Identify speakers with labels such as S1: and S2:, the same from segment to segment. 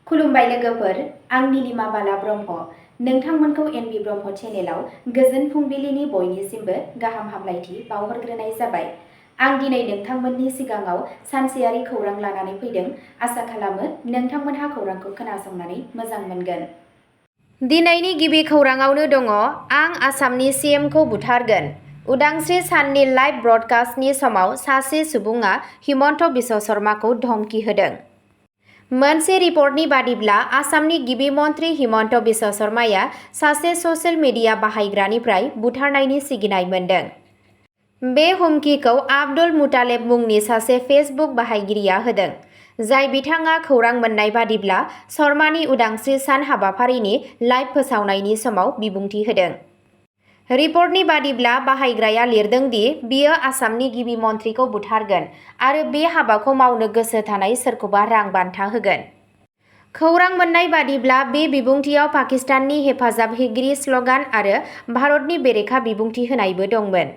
S1: खुलुमबाय लोगोफोर, आं नीलिमा बाला ब्रह्म। नोंथांमोनखौ एनबि ब्रह्म चेनेलाव गोजोन फुंबिलिनि बयनिसिमबो गाहाम हामलायथि बावहरग्रोनाय जाबाय। आं दिनै नोंथांमोननि सिगाङाव सानसेयारि खौरां लानानै फैदों। आसा खालामो नोंथांमोनहा खौरांखौ खोनासंनानै मोजां मोनगोन। दिनैनि गिबि खौराङावनो दङ, आं आसामनि सीएमखौ बुथारगोन। उदांस्रि साननि लाइभ ब्रडकास्टनि समाव सासे सुबुङा हिमन्त बिश्व शर्माखौ धमकी होदों। मोनसे रिपर्टनि बादिब्ला आसामनि गिबि मन्थ्रि हिमन्त बिश्व शर्माया सासे ससियेल मिडिया बाहायग्रानिफ्राय बुथारनायनि सिगिनाय मोन्दों। बे हुमखिखौ आब्दुल मुतालेब मुंनि सासे फेसबुक बाहायगिरिया होदों, जाय बिथाङा खौरां मोन्नाय बादिब्ला शर्मानि उदांस्रि सान हाबाफारिनि लाइभ फोसावनायनि समाव बिबुंथि होदों। रिपर्टनि बादिब्ला बाहायग्राया लिरदों दि बियो आसामनि गिबि मन्थ्रिखौ बुथारगोन आरो बे हाबाखौ मावनो गोसो थानाय सोरखौबा रां बान्था होगोन। खौरां मोन्नाय बादिब्ला बे बिबुंथियाव पाकिस्ताननि हेफाजाबहोगिरि स्ल'गान आरो भारतनि बेरेखा बिबुंथि होनायबो दंमोन।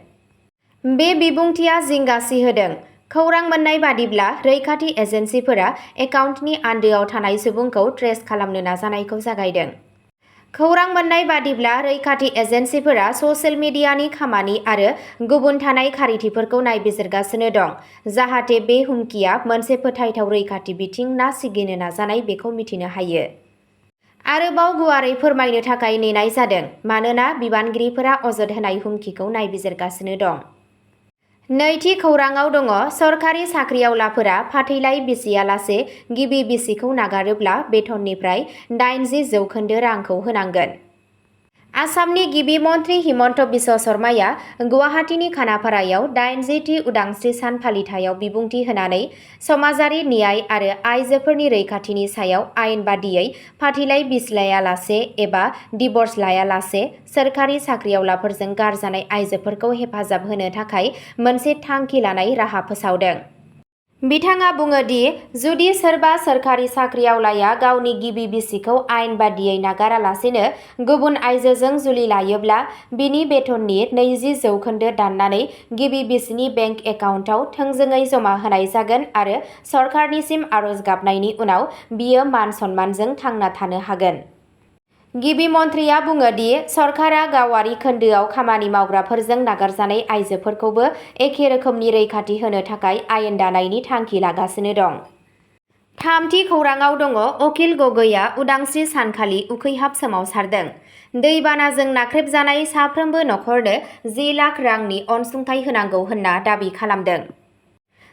S1: बे बिबुंथिया जिंगा सिहोदों। खौरां मोन्नाय बादिब्ला रैखाथि एजेन्सिफोरा एकाउन्टनि आन्दोआव थानाय सुबुंखौ ट्रेस खालामनो नाजानायखौ जागायदों। खौरां मोन्नाय बादिब्ला रैखाथि एजेन्सिफोरा ससियेल मिडियानि खामानि आरो गुबुन थानाय खारिथिफोरखौ नायबिजिरगासिनो दं, जाहाथे बे हुमकिया मोनसे फोथायथाव रैखाथि बिथिं ना सिगिनो नाजानाय बेखौ मिथिनो हायो। आरोबाव गुवारै फोरमायनो थाखाय नेनाय जादों, मानोना बिबानगिरिफोरा अजद होनाय हुमखिखौ नायबिजिरगासिनो दं। नैथि खौराङाव दङ, सरखारि साख्रिआवलाफोरा फाथैलाइ बिसियालासे गिबि बिसिखौ नागारोब्ला बेथननिफ्राय 80% रांखौ होनांगोन। आसामनि गिबि मन्थ्रि हिमन्त बिश्व शर्माया गुवाहाटीनि खानापारायाव 80थि उदांस्रि सान फालिथायाव बिबुंथि होनानै समाजारि न्याय आरो आइजोफोरनि रैखाथिनि सायाव आयेन बादियै फाथैलाइ बिस लायालासे एबा डिभ'र्स लायालासे सोरखारि साख्रिआवलाफोरजों गारजानाय आइजोफोरखौ हेफाजाब होनो थाखाय मोनसे थांखि लानाय राहा फोसावदों। बिथाङा बुङो दि जुदि सोरबा सोरखारि साख्रिआवलाया गावनि गिबि बिसिखौ आयेन बादियै नागारालासेनो गुबुन आइजोजों जुलि लायोब्ला बिनि बेथननि 20% दाननानै गिबि बिसिनि बेंक एकाउन्टआव थोंजोङै जमा होनाय जागोन आरो सरकारनिसिम आरज गाबनायनि उनाव बियो मान-सन्मानजों थांना थानो हागोन। गिबि मन्थ्रिया बुङो दि सरकारा गावारि खोन्दोआव खामानि मावग्राफोरजों नागारजानाय आइजोफोरखौबो एखे रोखोमनि रैखाथि होनो थाखाय आयेन दानायनि थांखि लागासिनो दं। थामथि खौराङाव दङ, अकिल गगैआ उदांस्रि सानखालि उखैहाब सोमावसारदों। दैबानाजों नाख्रेबजानाय साफ्रोमबो नखरनो 10 लाख रांनि अनसुंथाइ होनांगौ होनना दाबि खालामदों।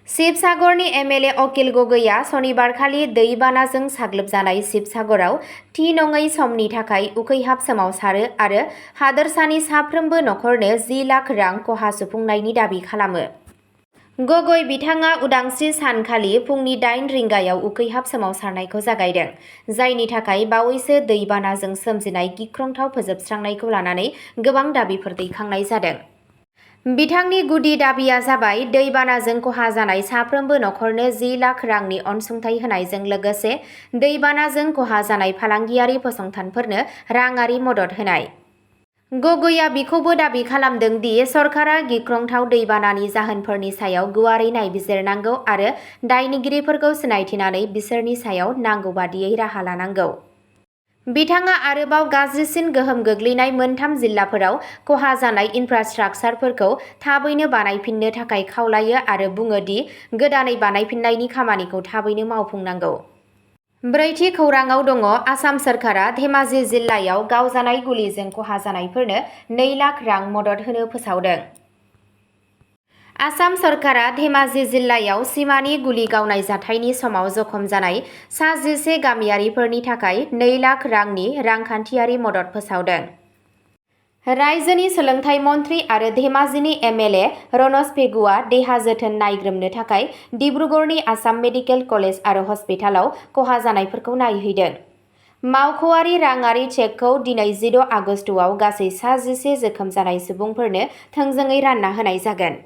S1: शिबसागरनि एमएलए अकिल गगैआ सनिबारखालि दैबानाजों साग्लोबजानाय शिबसागराव थि नङै समनि थाखाय उखैहाब सोमावसारो आरो हादोरसानि साफ्रोमबो नखरनो 10 लाख रां खहा सुफुंनायनि दाबि खालामो। गगै बिथाङा उदांस्रि सानखालि फुंनि 8 रिंगायाव उखैहाब सोमावसारनायखौ जागायदों, जायनि थाखाय बावैसो दैबानाजों सोमजिनाय गिख्रंथाव फोजोबस्रांनायखौ लानानै गोबां दाबिफोर दैखांनाय जादों। बिथांनि गुदि दाबिया जाबाय दैबानाजों खहा जानाय साफ्रोमबो नखरनो 10 लाख रांनि अनसुंथाइ होनायजों लोगोसे दैबानाजों खहा जानाय फालांगियारि फसंथानफोरनो राङारि मदद होनाय। गगैआ बिखौबो दाबि खालामदों दि सरकारा गिख्रंथाव दैबानानि जाहोनफोरनि सायाव गुवारै नायबिजिरनांगौ आरो दायनिगिरिफोरखौ सिनायथिनानै बिसोरनि सायाव नांगौ बादियै राहा लानांगौ। बिथाङा आरोबाव गाज्रिसिन गोहोम गोग्लैनाय मोनथाम जिल्लाफोराव खहा जानाय इनफ्रास्ट्राक्चारफोरखौ थाबैनो बानायफिननो थाखाय खावलायो आरो बुङो दि गोदानै बानायफिन्नायनि खामानिखौ थाबैनो मावफुंनांगौ। ब्रैथि खौराङाव दङ, आसाम सोरखारा धेमाजि जिल्लायाव गावजानाय गुलिजों खहा जानायफोरनो 2 लाख रां मदद होनो फोसावदों। आसाम सरकारा धेमाजि जिल्लायाव सिमानि गुलि गावनाय जाथायनि समाव जखम जानाय सा 11 गामियारिफोरनि थाखाय 2 लाख रांनि रांखान्थियारि मदद फोसावदों। रायजोनि सोलोंथाइ मन्थ्रि आरो धेमाजिनि एमएलए रनज पेगुआ देहा जोथोन नायग्रोमनो थाखाय डिब्रुगड़नि आसाम मेडिकेल कलेज आरो हस्पिटालाव खहा जानायफोरखौ नायहैदों। मावख'आरि राङारि चेकखौ दिनै 6 आगस्तआव गासै सा 11 जोखोम जानाय सुबुंफोरनो थोंजोङै रानना होनाय जागोन।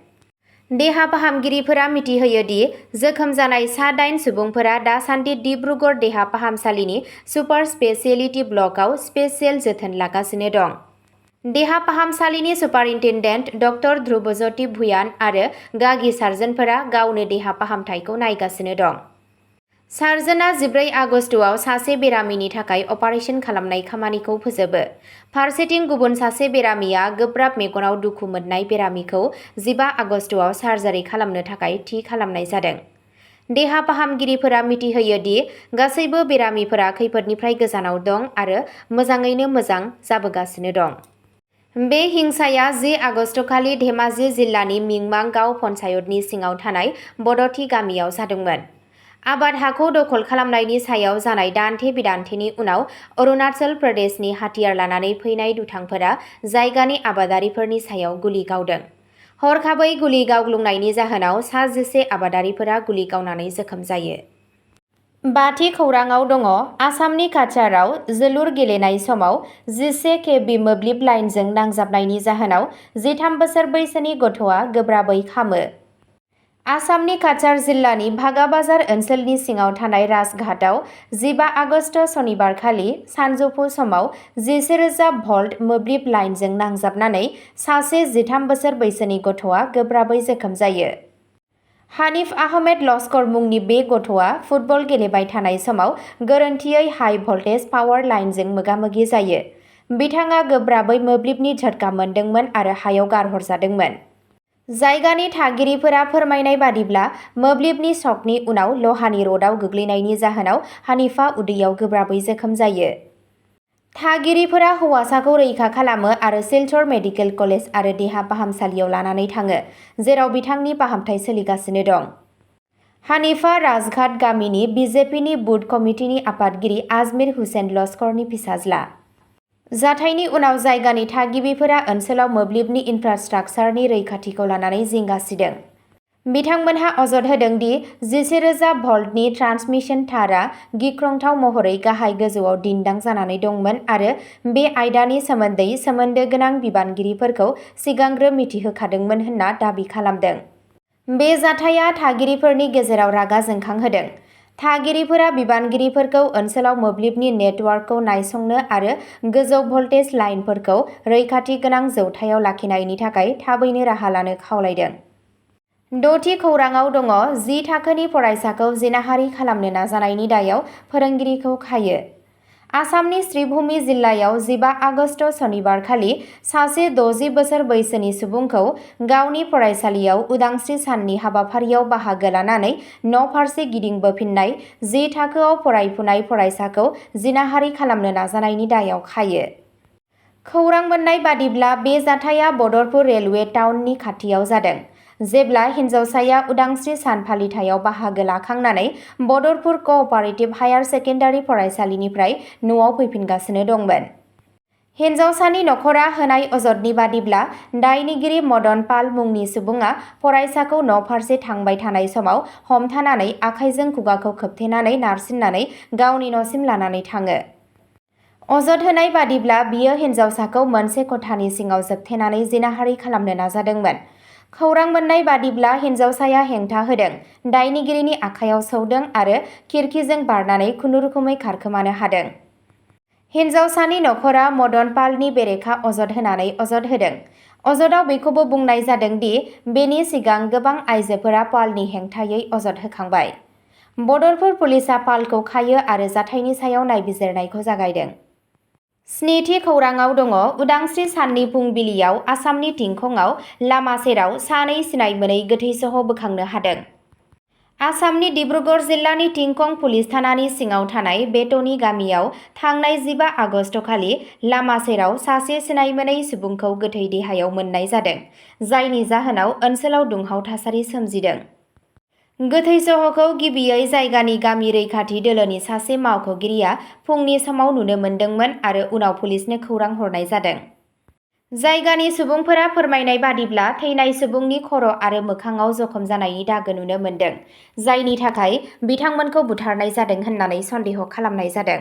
S1: देहा फाहामगिरिफोरा मिथिहोयो दि जोखोम जानाय सा 8 सुबुंफोरा दासान्दि डिब्रुगड़ देहा फाहामसालिनि सुपार स्पेशियेलिटि ब्लकआव स्पेसियेल जोथोन लागासिनो दं। देहा फाहामसालिनि सुपारिन्टेन्डेन्ट डक्टर ध्रुबज्योति भुयान आरो गागि सार्जनफोरा गावनो देहा फाहामथायखौ नायगासिनो दं। सार्जनआ 14 आगस्टआव सासे बेरामिनि थाखाय अपारेशन खालामनाय खामानिखौ फोजोबो। फारसेथिं गुबुन सासे बेरामिया गोब्राब मेगनाव दुखु मोननाय बेरामिखौ 15 आगस्टआव सार्जारि खालामनो थाखाय थि खालामनाय जादों। देहा फाहामगिरिफोरा मिथिहोयो दि गासैबो बेरामिफोरा खैफोदनिफ्राय गोजानाव दं आरो मोजाङैनो मोजां जाबोगासिनो दं। बे हिंसाया 10 आगस्टखालि धेमाजि जिल्लानि मिंमां गाव पन्चायतनि सिङाव थानाय बद'थि गामियाव जादोंमोन। आबाद हाखौ दखल खालामनायनि सायाव जानाय दान्थे-बिदान्थेनि उनाव अरुणाचल प्रदेशनि हाथियार लानानै फैनाय दुथांफोरा जायगानि आबादारिफोरनि सायाव गुलि गावदों। हरखाबै गुलि गावग्लुंनायनि जाहोनाव सा 11 आबादारिफोरा गुलि गावनानै जोखोम जायो। बाथि खौराङाव दङ आसामनि काछाराव जोलुर गेलेनाय समाव 11 केभि मोब्लिब लाइनजों नांजाबनायनि जाहोनाव 13 बोसोर बैसोनि गथ'आ गोब्राबै खामो। आसामनि काछार जिल्लानि भागाबाजार ओनसोलनि सिङाव थानाय राजघाटआव 15 आगस्ट सनिबारखालि सानजौफु समाव 11,000 भल्ट मोब्लिब लाइनजों नांजाबनानै सासे 13 बोसोर बैसोनि गथ'आ गोब्राबै जोखोम जायो। हानिफ आहमेद लस्कर मुंनि बे गथ'आ फुटबल गेलेबाय थानाय समाव गोरोन्थियै हाइ भल्टेज पावार लाइनजों मोगा-मोगि जायो। बिथाङा गोब्राबै मोब्लिबनि झटका मोनदोंमोन आरो हायाव गारहरजादोंमोन। जायगानि थागिरिफोरा फोरमायनाय बादिब्ला मोब्लिबनि शकनि उनाव लहानि रडआव गोग्लैनायनि जाहोनाव हानिफा उदैयाव गोब्राबै जोखोम जायो। थागिरिफोरा हौवासाखौ रैखा खालामो आरो सिलचर मेडिकेल कलेज आरो देहा फाहामसालियाव लानानै थाङो, जेराव बिथांनि फाहामथाय सोलिगासिनो दं। हानिफा राजघाट गामिनि बिजेपिनि बुथ कमिटिनि आफादगिरि आजमिर हुसेन लस्करनि फिसाज्ला। जाथायनि उनाव जायगानि थागिबिफोरा ओनसोलाव मोब्लिबनि इनफ्रास्ट्राकचारनि रैखाथिखौ लानानै जिंगा सिदों। बिथांमोनहा अजद होदों दि 11,000 भल्टनि ट्रान्समिसन तारआ गिख्रंथाव महरै गाहाय गोजौआव दिन्दां जानानै दंमोन आरो बे आयदानि सोमोन्दै सोमोन्दो गोनां बिबानगिरिफोरखौ सिगांग्रो मिथिहोखादोंमोन होनना दाबि खालामदों। बे जाथाया थागिरिफोरनि गेजेराव रागा जोंखांहोदों। थागिरिफोरा बिबानगिरिफोरखौ ओनसोलाव मोब्लिबनि नेटवार्कखौ नायसंनो आरो गोजौ भल्टेज लाइनफोरखौ रैखाथि गोनां जौथायाव लाखिनायनि थाखाय थाबैनो राहा लानो खावलायदों। द'थि खौराङाव दङ 10 थाखोनि फरायसाखौ जिनाहारि खालामनो नाजानायनि दायाव फोरोंगिरिखौ खायो। आसामनि श्रीभूमि जिल्लायाव 15 आगस्ट सनिबारखालि सासे 60 बोसोर बैसोनि सुबुंखौ गावनि फरायसालियाव उदांस्रि साननि हाबाफारियाव बाहागो लानानै न'फारसे गिदिंबोफिन्नाय 10 थाखोआव फरायफुनाय फरायसाखौ जिनाहारि खालामनो नाजानायनि दायाव खायो। खौरां मोन्नाय बादिब्ला बे जाथाया बदरपुर रेलवे टाउननि खाथियाव जादों, जेब्ला हिन्जावसाया उदांस्रि सान फालिथायाव बाहागो लाखांनानै बदरपुर क'अपारेटिभ हायार सेकेन्डारि फरायसालिनिफ्राय न'आव फैफिनगासिनो दंमोन। हिन्जावसानि नखरा होनाय अजदनि बादिब्ला दायनिगिरि मदन पाल मुंनि सुबुङा फरायसाखौ न'फारसे थांबाय थानाय समाव हमथानानै आखाइजों खुगाखौ खोबथेनानै नारसिननानै गावनि न'सिम लानानै थाङो। अजद होनाय बादिब्ला बियो हिन्जावसाखौ मोनसे खथानि सिङाव जोबथेनानै जिनाहारि खालामनो नाजादोंमोन। खौरां मोन्नाय बादिब्ला हिन्जावसाया हेंथा होदों, दायनिगिरिनि आखायाव सौदों आरो खिरखिजों बारनानै खुनुरुखुमै खारखोमानो हादों। हिन्जावसानि नखरा मदन पालनि बेरेखा अजद होनानै अजद होदों। अजदआव बेखौबो बुंनाय जादों दि बेनि सिगां गोबां आइजोफोरा पालनि हेंथायै अजद होखांबाय। बदरपुर पुलिसआ पालखौ खायो आरो जाथायनि सायाव नायबिजिरनायखौ जागायदों। स्निथि खौराङाव दङ उदांस्रि साननि फुंबिलियाव आसामनि थिंखंआव लामा सेराव सानै सिनाय मोनै गोथै सह बोखांनो हादों। आसामनि डिब्रुगड़ जिल्लानि थिंखं पुलिस थानानि सिङाव थानाय बेटनि गामियाव थांनाय 15 आगस्टखालि लामा सेराव सासे सिनाय मोनै सुबुंखौ गोथै देहायाव मोननाय जादों, जायनि जाहोनाव ओनसोलाव दुंहाव थासारि सोमजिदों। गोथै सहखौ गिबियै जायगानि गामि रैखाथि दोलोनि सासे मावख'गिरिया फुंनि समाव नुनो मोन्दोंमोन आरो उनाव पुलिसनो खौरां हरनाय जादों। जायगानि सुबुंफोरा फोरमायनाय बादिब्ला थैनाय सुबुंनि खर' आरो मोखाङाव जखम जानायनि दागो नुनो मोन्दों, जायनि थाखाय बिथांमोनखौ बुथारनाय जादों होननानै सन्देह खालामनाय जादों।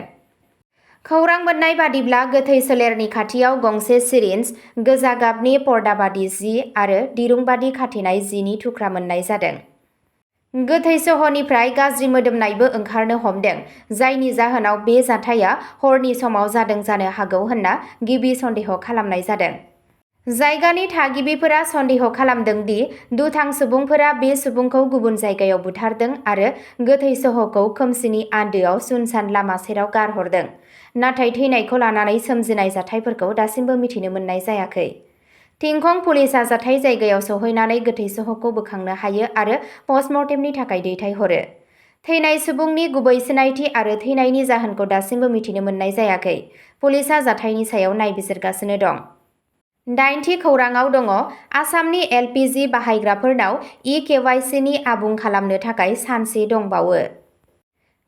S1: खौरां मोन्नाय बादिब्ला गोथै सोलेरनि खाथियाव गंसे सिरिन्ज, गोजा गाबनि पर्दाबादि जि आरो दिरुंबादि खाथेनाय जिनि थुख्रा मोन्नाय जादों। गोथै सहनिफ्राय गाज्रि मोदोमनायबो ओंखारनो हमदों, जायनि जाहोनाव बे जाथाया हरनि समाव जादों जानो हागौ होनना गिबि सन्देह खालामनाय जादों। जायगानि थागिबिफोरा सन्देह खालामदों दि दुथां सुबुंफोरा बे सुबुंखौ गुबुन जायगायाव बुथारदों आरो गोथै सह'खौ खोमसिनि आन्दोआव सुनसान लामा सेराव गारहरदों, नाथाय थैनायखौ लानानै सोमजिनाय जाथायफोरखौ दासिमबो मिथिनो मोननाय जायाखै। थिंखं पुलिसआ जाथाय जायगायाव सौहैनानै गोथै सह'खौ बोखांनो हायो आरो पस्टमर्टेमनि थाखाय दैथायहरो। थैनाय सुबुंनि गुबै सिनायथि आरो थैनायनि जाहोनखौ दासिमबो मिथिनो मोननाय जायाखै। पुलिसआ जाथायनि सायाव नायबिजिरगासिनो दं। 8थि खौरांआव दङ आसामनि एलपिजि बाहायग्राफोरनाव इ-केवाइसिनि आबुं खालामनो थाखाय सानसे दंबावो।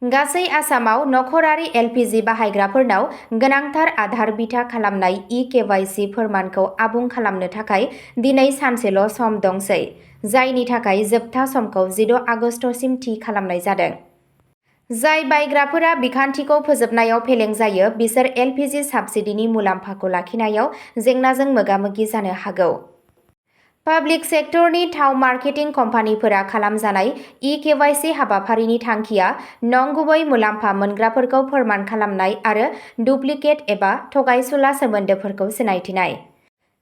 S1: गासै आसामाव नखरारि एलपिजि बाहायग्राफोरनाव गोनांथार आधार बिथा खालामनाय इ-केवाइसि फोरमानखौ आबुं खालामनो थाखाय दिनै सानसेल' सम दंसै, जायनि थाखाय जोबथा समखौ 16 आगस्तसिम थि खालामनाय जादों। जाय बायग्राफोरा बिखान्थिखौ फोजोबनायाव फेलें जायो बिसोर एलपिजि साबसिडिनि मुलाम्फाखौ लाखिनायाव जेंनाजों मोगा-मोगि जानो हागौ। पाब्लिक सेक्टरनि थाव मार्केटिं कम्पानिफोरा खालामजानाय इ-केवाइसि हाबाफारिनि थांखिया नंगुबै मुलाम्फा मोनग्राफोरखौ फोरमान खालामनाय आरो डुप्लिकेट एबा थगायसुला सोमोन्दोफोरखौ सिनायथिनाय।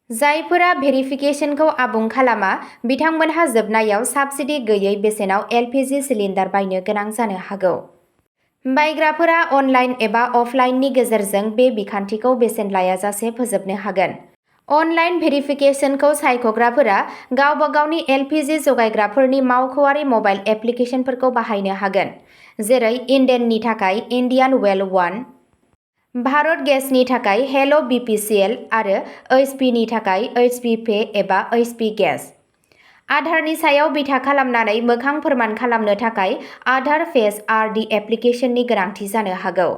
S1: जायफोरा भेरिफिकेसनखौ आबुं खालामा बिथांमोनहा जोबनायाव साबसिडि गैयै बेसेनाव एलपिजि सिलिन्डार बायनो गोनां जानो हागौ। बायग्राफोरा अनलाइन एबा अफलाइननि गेजेरजों बे बिखान्थिखौ बेसेन लायाजासे फोजोबनो हागोन। अनलाइन भेरिफिकेसनखौ सायख'ग्राफोरा गावबा गावनि एलपिजि जगायग्राफोरनि मावख'आरि मबाइल एप्लिकेसनफोरखौ बाहायनो हागोन, जेरै इन्डेननि थाखाय इन्डियान वेल वान, भारत गेसनि थाखाय हेल' बिपिसिएल आरो एइचपिनि थाखाय एइचपि पे एबा एइचपि गेस। आधारनि सायाव बिथा खालामनानै मोखां फोरमान खालामनो थाखाय आधार फेस आरडि एप्लिकेसननि गोनांथि जानो हागौ।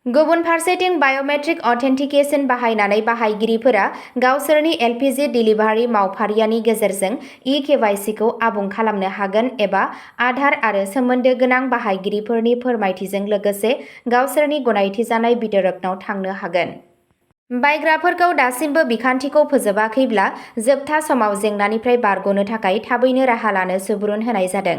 S1: गुबुन फारसेथिं बाय'मेट्रिक अथेन्टिकेसन बाहायनानै बाहायगिरिफोरा गावसोरनि एलपिजि डिलिभारि मावफारियानि गेजेरजों इ-केवाइसिखौ आबुं खालामनो हागोन एबा आधार आरो सोमोन्दो गोनां बाहायगिरिफोरनि फोरमायथिजों लोगोसे गावसोरनि गनायथि जानाय बितरकनाव थांनो हागोन। बायग्राफोरखौ दासिमबो बिखान्थिखौ फोजोबाखैब्ला जोबथा समाव जेंनानिफ्राय बारग'नो थाखाय थाबैनो राहा लानो सुबुरुन होनाय जादों।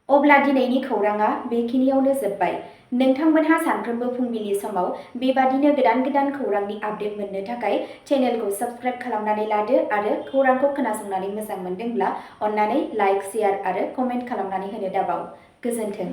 S1: अब्ला दिनैनि खौरांआ बेखिनियावनो जोबबाय। नोंथांमोनहा सानफ्रोमबो फुंबिलि समाव बेबादिनो गोदान खौरांनि आपडेट मोननो थाखाय चेनेलखौ साबस्क्राइब खालामनानै लादो आरो खौरांखौ खोनासंनानै मोजां मोनदोंब्ला अन्नानै लाइक, शेयार आरो कमेन्ट खालामनानै होनो दाबाव। गोजोन्थों।